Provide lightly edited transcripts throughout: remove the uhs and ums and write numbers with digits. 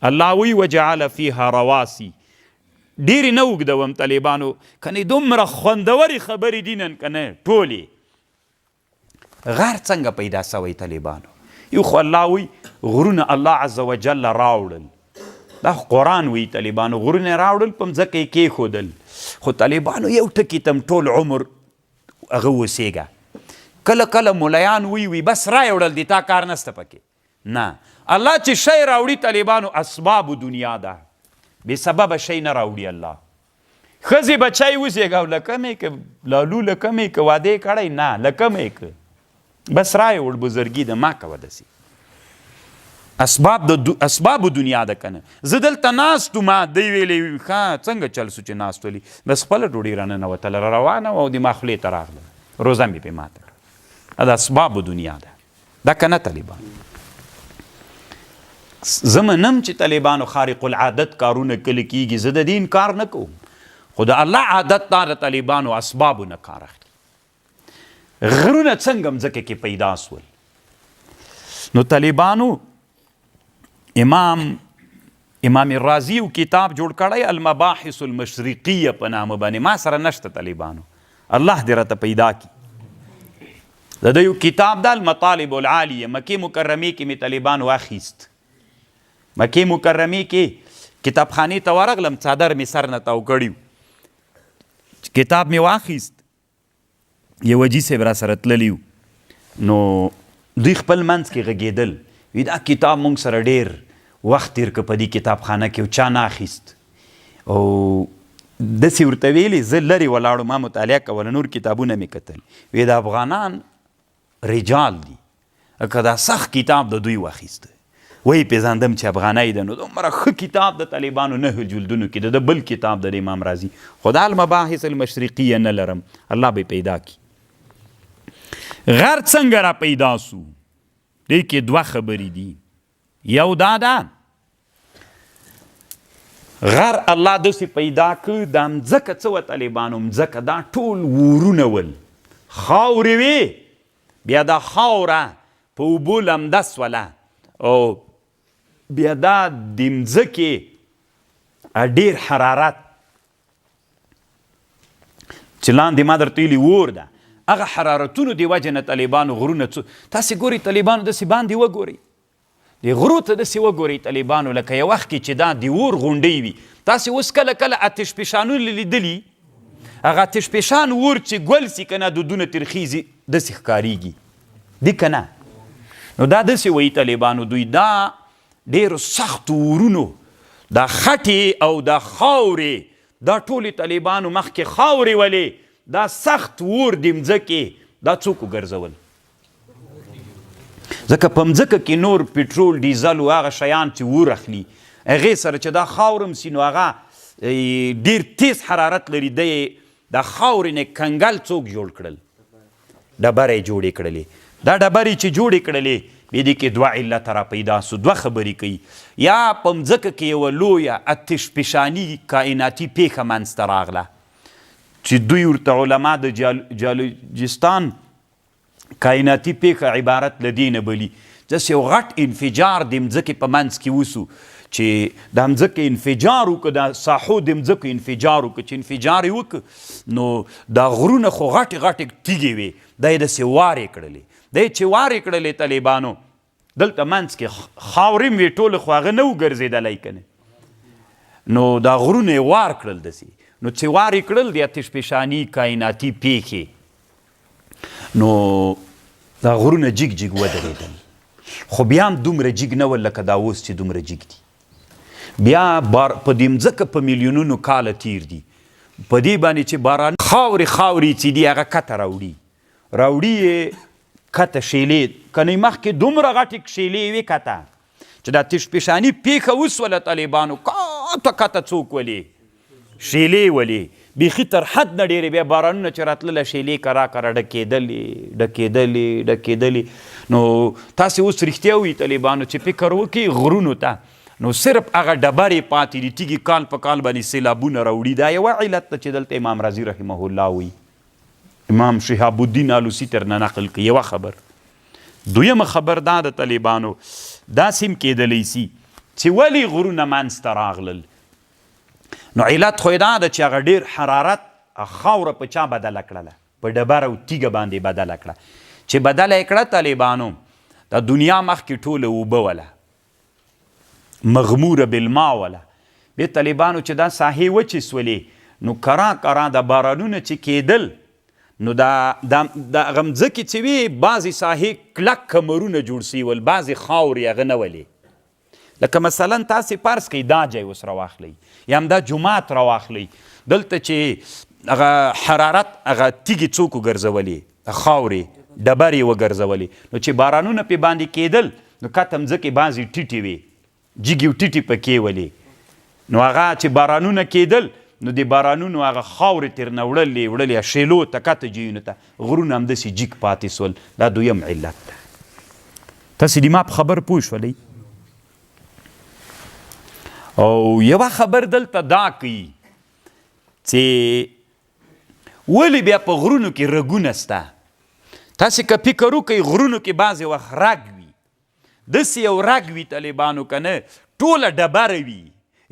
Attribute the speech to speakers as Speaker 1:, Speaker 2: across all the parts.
Speaker 1: الله وی وجعل فيها رواسي. ډېرې نه اوږدوم طالبانو، کنې دومره خوندورې خبرې دي نن کنه ټولې. غر څنګه پیدا سوی طالبانو؟ یو خو الله وی غرونه الله عز وجل راوړل، دا خو قرآن وی طالبانو، غرونه راوړل په مځکه یې کېښودل. خو طالبانو یو ټکي تم ټول عمر هغه وسیږه. کله کله ملایان وی وی بس را وړل دي، تا کار نسته پکې. نه، الله چې شی راوړي طالبانو اسباب دنیا ده، بې سببه شی نه راوړي الله. ښځې بچی وزېږه او له کومې که لالو له کومې که واده یې کړی نه، له کومې که بس را یې وړ، بزرګي ده ما کوه داسې. اسباب د اسباب دنیا ده کنه. زه دلته ناست وم، دی ویلې ښه څنګه چل سو چې ناست ولي، بس خپله ډوډۍ راننوتله، را روانه وه او د ما خولې ته راغله، روزه مې پرې ماته کړه. دا د اسباب دنیا ده دا کنه طالبان. زه منم چې طالبانو خارق العادت کارونه کله کیږي، زه د دې انکار نه کوم، خو د الله عادت دا د طالبانو اسبابو نه کار اخلي. غرونه څنګه مځکه کې پیدا سول؟ نو طالبانو امام رازی یو کتاب جوړ کړی المباحث المشرقیه په نامه باندې، ما سره نشته طالبانو، الله دې راته پیدا کړي. د ده یو کتاب ده المطالب العالیه، مکې مکرمې کې مې طالبانو اخیست. مکې مکرمې کې کتابخانې ته ورغلم، څادر مې سر نه تاو کړی، کتاب مې واخیست، یو حاجي صاحب را سره تللی، نو دوی خپل منځ کې غږېدل، وی دا کتاب مونږ سره ډېر وخت تېر که په دې کتابخانه کې او چا نه اخیست، او داسې ورته ویلې. زه لرې ولاړو، ما مطالعه کوله، نور کتابونه مې کتل. وی د افغانان رجال دي، که دا سخت کتاب د دوی واخیست، ویې پېژاندم چې افغانۍ ده. نو دومره ښه کتاب د طالبانو 9 جلدونو کې د بل کتاب د امام رازي، خو دا المباحث المشرقیه نه لرم، الله به پیدا کړي. غر څنګه را پیدا سو؟ دې کې دوه خبرې دي. یو دا ده، غر الله داسې پیدا کړ، دا مځکه څه وه طالبانو؟ مځکه دا ټول ورونه ول، خاورې وې، بیا دا خاوره په اوبو لمده سوله او بیا دا د مځکې ډیر حرارت چې لاندې ما درته ویلي اور ده، هغه حرارتونو د وجې نه طالبانو غرونه څو تاسې ګورئ طالبانو داسې باندې وګورئ، د غرو ته داسې وګورئ طالبانو، لکه یو وخت کې چې دا د اور غونډۍ وي. تاسې اوس کله کله آتش فشانونه لیدلي، هغه آتش فشان اور چې ګل سي که نه دودونه ترې خېږي داسې ښکارېږي دي که نه؟ نو دا داسې وایي طالبانو، دوی دا ډېرو سختو اورونو دا خټې او دا خاورې، دا ټولې طالبانو مخکې خاورې ولې، دا سخت اور د مځکې دا څوک وګرځول؟ ځکه په مځکه کې نور پټرول ډیزل او هغه شیان چې اور اخلي، هغې سره چې دا خاوره هم سي نو هغه ډېر تیز حرارت لري، دی دا خاورې نه کنګل څوک جوړ کړل؟ ډبرې جوړې کړلې. دا ډبرې چې جوړې کړلې، بیا دې کې دوه علته را پیدا سو، دوه خبرې کوي. یا په مځکه کې یوه لویه آتش فشاني کائناتي پېښه منځته راغله چې دوی ورته علما د جالوجستان کائناتي پېښه عبارت له دې نه بلي، داسې یو غټ انفجار د مځکې په منځ کې وسو چې دا مځکه انفجار وکړ، دا ساحو د مځکو انفجار وکړ، چې انفجار یې وکړ نو دا غرونه خو غټې غټې تیږې وې، دا یې داسې وارې کړلې، دا یې چې وارې کړلې طالبانو دلته منځ کې خاورې هم وې ټولې، خو هغه نه و ګرځېدلی که نه، نو دا غرونه یې وار کړل داسې، نو چې وار یې کړل د آتش فشاني کائناتي پېښې، نو دا غرونه جګ جګ ودرېدل، خو بیا هم دومره جګ نه ول لکه دا اوس چې دومره جګ دي. بیا بار په دې مځکه په میلیونونو کاله تیر دي، په دې باندې چې باران خاورې خاورې چې دي هغه کته راوړي، راوړي یې کته شیلې، کنې مخکې دومره غټې شیلې وې کته چې دا تش پېشاني پېښه وسوله طالبانو کته کته څوک ولې شیلې ولې بیخي تر حد نه ډېرې، بیا بارانونه چې راتلله شیلې کرا کرا ډکېدلې ډکېدلې ډکېدلې. نو تاسې اوس رښتیا ووایي طالبانو چې فکر وکړئ غرونو ته، نو صرف هغه ډبرې پاتې دي، تیږې کال په کال باندې سیلابونه راوړي. دا یوه علت ده چې دلته امام رازي رحمه الله وایي، امام شهاب الدین آلوسی تر نه نقل کوي یوه خبر. دویمه خبر دا د طالبانو داسې هم کېدلی سي چې ولې غرونه منځ ته راغلل؟ نو علت خو یې دا ده چې هغه ډېر حرارت خاوره په چا بدله کړله؟ په ډبره او تیږه باندې بدله کړه. چې بدله یې کړه طالبانو دا دنیا مخکې ټوله اوبه وله، مغموره بالماء وله. بیا طالبانو چې دا ساحې وچې سولې نو کرا کرا دا بارانونه چې کېدل نو دا دا د هغه مځکې چې وې بعضې ساحې کلک کمرونه جوړ سوي ول، بعضې خاورې هغه نه ولې. لکه مثلا تاسې فرض کړئ دا جای اوس راواخلئ یا همدا جومات راواخلئ، دلته چې هغه حرارت هغه تیږې څوک وګرځولې، خاورې ډبرې وګرځولې، نو چې بارانونه پې باندې کېدل نو کته مځکې بعضې ټیټې وې، جګې او ټیټې پکې ولې، نو هغه چې بارانونه کېدل نو د بارانونو هغه خاورې ترنه وړلې وړلې شیلو ته کته جایونو ته غرونه همداسې جیګ پاتې سول. دا دویم علت ده. تاسې د ما په خبر پوه شولئ؟ او یوه خبر دلته دا کوي چې ولې بیا په غرونو کې رګونه سته؟ تاسې که فکر وکړئ غرونو کې بعضې وخت رګ وي، داسې یو رګ وي طالبانو که نه ټوله ډبره وي،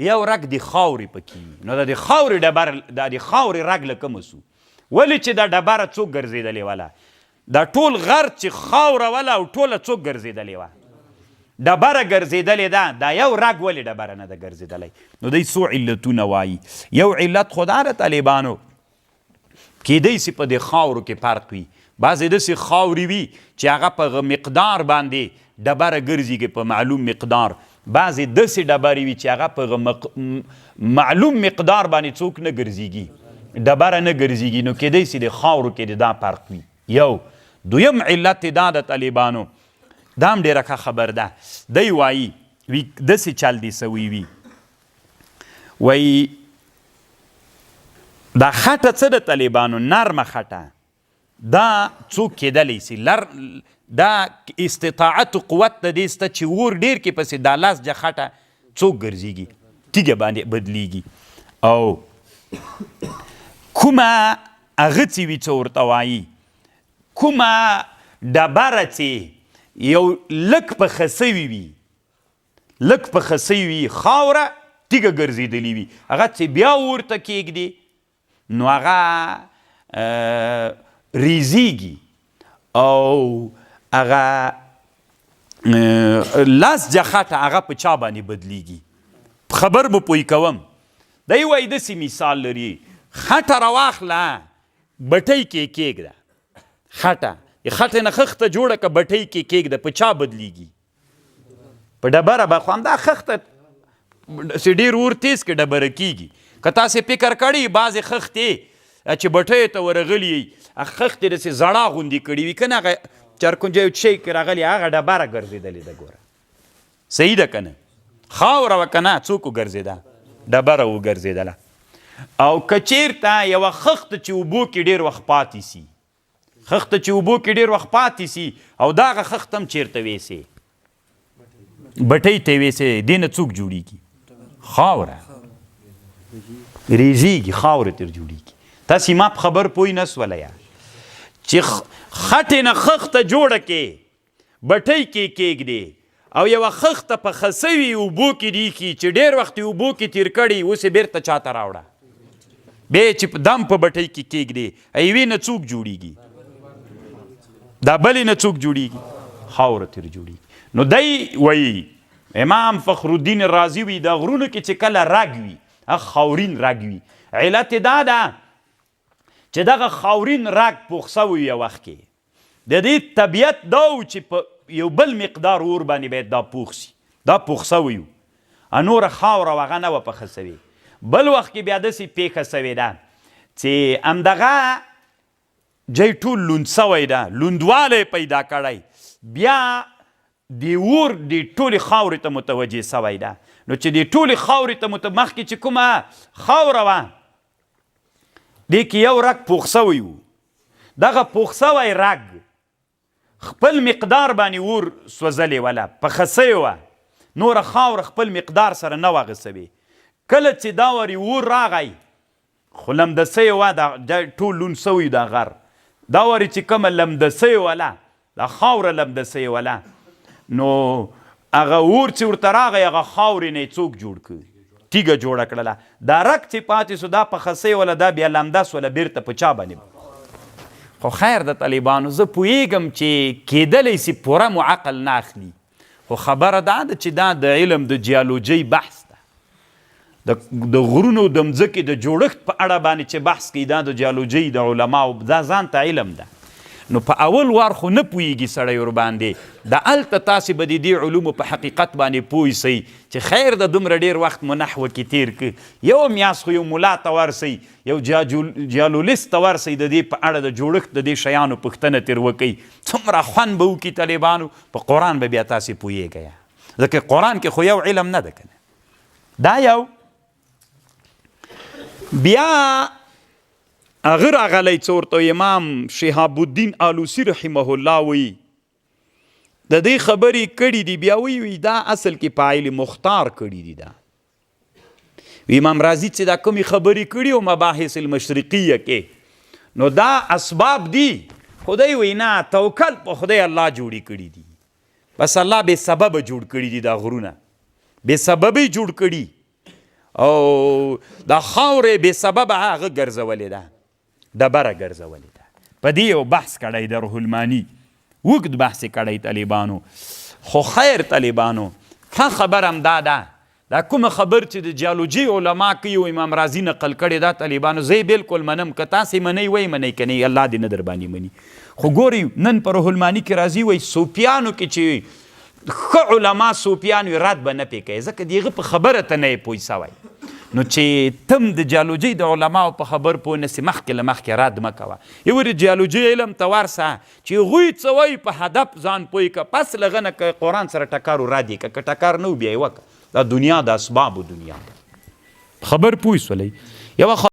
Speaker 1: یو رګ د خاورې پکې وي. نو دا د خاورې ډبر، دا د خاورې رګ له کومه سو؟ ولې چې دا ډبره څوک ګرځېدلې وله؟ دا ټول غر چې خاوره وله او ټوله څوک ګرځېدلې وه؟ ډبره ګرځېدلې ده. دا یو رګ ولې ډبره نه ده ګرځېدلی؟ نو دی څو علتونه وایي. یو علت خو دا ده طالبانو کېدای سي په دې خاورو کې فرق وي. بعضې داسې خاورې وي چې هغه په مقدار باندې ډبره ګرځي که په معلوم مقدار، بعضې داسې ډبرې وي چې هغه په معلوم مقدار باندې څوک نه ګرځيږي، ډبره نه ګرځيږي. نو کېدای سي د خاورو کې د دا فرق وي. یو دویم علت دا د طالبانو دا هم ډېره ښه خبر ده. دی وایي وي داسې چل دې سوی وي، وایي دا خټه څه د طالبانو نرمه خټه دا څوک کېدلی سي، لر دا استطاعت قوت د دې سته چې اور ډېر کې پسې دا لاس جه خټه څوک ګرځېږي، تیږه باندې بدلیږي. او کومه هغه چې وي څه ورته وایي، کومه ډبره چې یو لږ پخه سوي وي، لږ پخه سوي وي، خاوره تیږه ګرځېدلې وي، هغه چې بیا ورته کېږدي نو هغه ریزیږي او هغه لاس جخټه هغه په چا باندې بدلیږي. خبر مو پوه کوم. دی وایي داسې مثال لري، خټه راواخله بټۍ کې کېږده، خټه د خټې نه خښته جوړه که بټۍ کې کېږده، په چا بدلیږي؟ په ډبره به. خو همدا خښته چې ډېر اور تیز کې ډبره کېږي. که تاسې فکر کړی بعضې خښتې چې بټیو ته ورغلي یئ، خښتې داسې زړا غوندې کړي وي که نه، هغه چرکونجه یو شی کې راغلي هغه ډبره ګرځېدلې ده. ګوره صحیح ده که نه؟ خاوره وه که نه څوک وګرځېده؟ ډبره وګرځېدله. او که چېرته یوه خښته چې اوبو کې ډېر وخت پاتې سي، خښته چې اوبو کې ډېر وخت پاتې سي او دغه خښته هم چېرته ویسې؟ بټۍ ته ویسې، دې نه څوک جوړېږي؟ خاوره ریزېږي، خاوره تر جوړېږي. تاسې ما په خبر پوه نه سوله یا چې خټې نه خښته جوړه کې بټۍ کې کېږدې او یوه خښته پخه سوي اوبو کې دي ایښي چې ډېر وخت یې اوبو کې تېر کړي، اوس یې بېرته چاته راوړه، بیا یې چې دم په بټۍ کې کېږدې، یوې نه څوک جوړېږي، دا بلې نه څوک جوړېږي؟ خاوره ترې جوړېږي. نو دی وایي امام فخر الدین رازي وي دا غرونو کې چې کله رګ وي، هغه خاورین رګ وي، علت یې دا ده چې دغه خاورین رګ پوخ سوی یو وخت کې د دې طبیعت دا و چې په یو بل مقدار اور باندې باید دا پوخ سي، دا پوخ سوی و، نوره خاوره او هغه نه وه پخه سوې. بل وخت کې بیا داسې پېښه سوې ده چې همدغه جای ټول لوند سوی ده، لوندوالی پیدا کړی، بیا د اور دې ټولې خاورې ته متوجه سوی ده. نو چې دې ټولې خاورې ته مخکې چې کومه خاوره وه دې کې یو رګ پوخ سوی و، دغه پوخ سوی رګ خپل مقدار باندې اور سوځلې وله، پخه سوې وه، نوره خاوره خپل مقدار سره نه وه غسوې. کله چې دا وارې اور راغی خو لمده سوې وه، دا ټول لوند سوی دا غر، دا وارې چې کومه لمده سوې وله، دا خاوره لمده سوې وله، نو هغه اور چې ورته راغی هغه خاورې نه یې څوک جوړ کړ؟ تیږه جوړه کړله. دا رګ چې پاتې سو دا په خسۍ وله، دا بیا لمده سوله بیرته په چا باندې؟ خو خیر د طالبانو، زه پوهیږم چې کیدلی سي پوره مو عقل نه اخلي، خو خبره دا ده چې دا د علم د جیالوجۍ بحث ده، د غرونو د مځکې د جوړښت په اړه باندې چې بحث کوي دا د جیالوجۍ د علماو دا ځان ته علم ده. نو په اول وار خو نه پوهیږي سړی ورباندې، د هلته تاسې به د دې علومو په حقیقت باندې پوه سئ چې خیر ده دومره ډیر وخت مو نحوه کې تیر کړ، یوه میاشت خو یو ملا ته ورسئ، یو جیالولیست ته ورسئ، د دې په اړه د جوړښت د دې شیانو پوښتنه ترې وکړئ، څومره خوند به وکړي طالبانو، په قرآن به بیا تاسې پوهیږئ، ځکه قرآن کې خو یو علم نه ده کنه. دا یو بیا هغه راغلی څه ورته امام شهاب الدین آلوسی رحمه الله وی د دې خبرې کړې دي، بیا وی وی دا اصل کې فاعل مختار کړې دي. دا امام رازي چې دا کومې خبرې کړي او مباحث المشرقیه کې نو دا اسباب دي، خدای وی نه توکل په خدای الله جوړې کړي دي، بس الله بې سببه جوړ کړي دي دا غرونه، بې سببه جوړ کړي او دا خاورې بې سببه هغه ګرځولې ده، ډبره ګرځولې ده. په دې یو بحث کړی د روح المانی، اوږد بحث یې کړی طالبانو. خو خیر طالبانو، ښه خبره هم دا ده، دا کومه خبر چې د جیالوجي علما کوي او امام رازي نقل کړې دا طالبانو زه یې بلکل منم، که تاسې منئ ویې منئ، که نه الله دې نه در باندې مني. خو ګورئ نن په روح المانی کې راځي وایي صوفیانو کې چې ښه علما صوفیان وي رد به نه پې کوي، ځکه د هغه په خبره ته نه یې پوه سوی. نو چې تم د جیالوجۍ د علماو په خبر پوه نه سې مخکې له مخکې رد مه کوه. یو د جیالوجۍ علم ته ورسه چې هغوی څه وایي په هدف ځان پوه که، پس له هغه نه که قرآن سره ټکر و رد یې که، که ټکر نه و بیا یې وکړه. دا دنیا د اسبابو دنیا ده. خبر پوه سولئ؟ یوه